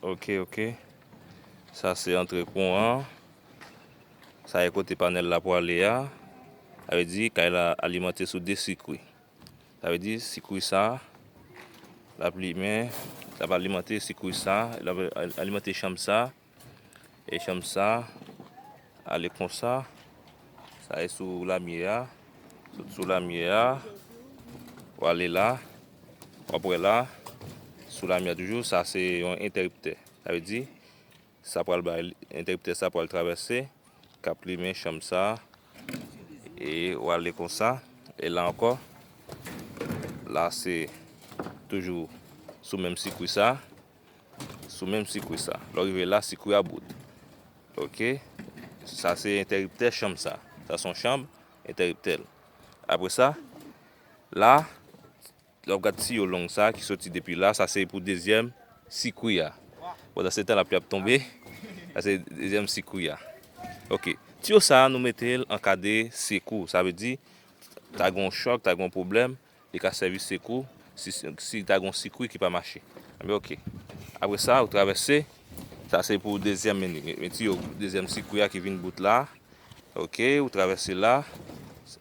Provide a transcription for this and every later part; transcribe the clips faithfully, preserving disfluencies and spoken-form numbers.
Ok, ok. Sa se antre pon an. Sa e kote panèl la pwale a. Sa vle di kay la alimante sou de sikwi. Sa vle di sikwi sa, l ap limen, l ap alimante sikwi sa, l ap alimante chanm sa. E chanm sa ale konsa. Sa e sou lamyè a. Sot sou lamyè a, w ale la, w ap wè la, sou lamyè a toujou, sa se yon entèriptè. Sa vle di, sa pral bay, entèriptè sa pral travèse, k ap limen chanm sa, e w ale konsa. E la ankò, la se toujou sou menm sikwi sa, sou menm sikwi sa. Lè w rive la, sikwi a bout. Ok. Sa se entèriptè chanm sa. Sa se yon chanm entèriptè l. Apre sa, la, lè w ap gad tiyo long sa ki soti depi la, sa se pou dezyèm sikwi a. Pandan se tan lapli ap tonbe, sa se dezyèm sikwi a. Ok. Tiyo sa a, nou mete l an ka de sekou. Sa vle di, ta gen yon chòk, ta gen yon pwoblèm, li ka sèvi sekou si, si ta gen yon sikwi ki pa mache. Enben, ok. Apre sa, ou travèse. Sa se pou dezyèm meni. Men tiyo dezyèm sikwi a ki vin bout la. Ok, ou travèse la.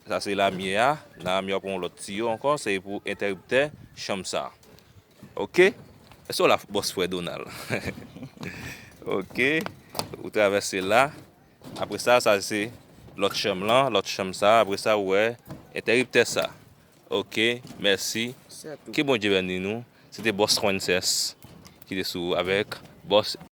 Sa se lamyè a. Nan lamyè a, w pran yon lòt tiyo ankò. Se pou entèriptè chanm sa. Ok? Èske w la, bòs frè Donald? Ok. Ou travèse la. Apre sa, sa se lòt chanm lan, lòt chanm sa. Apre sa, ou wè entèriptè sa. Ok, mèsi. Ke Bondye beni nou. Se te bòs Wences ki te sou avèk bòs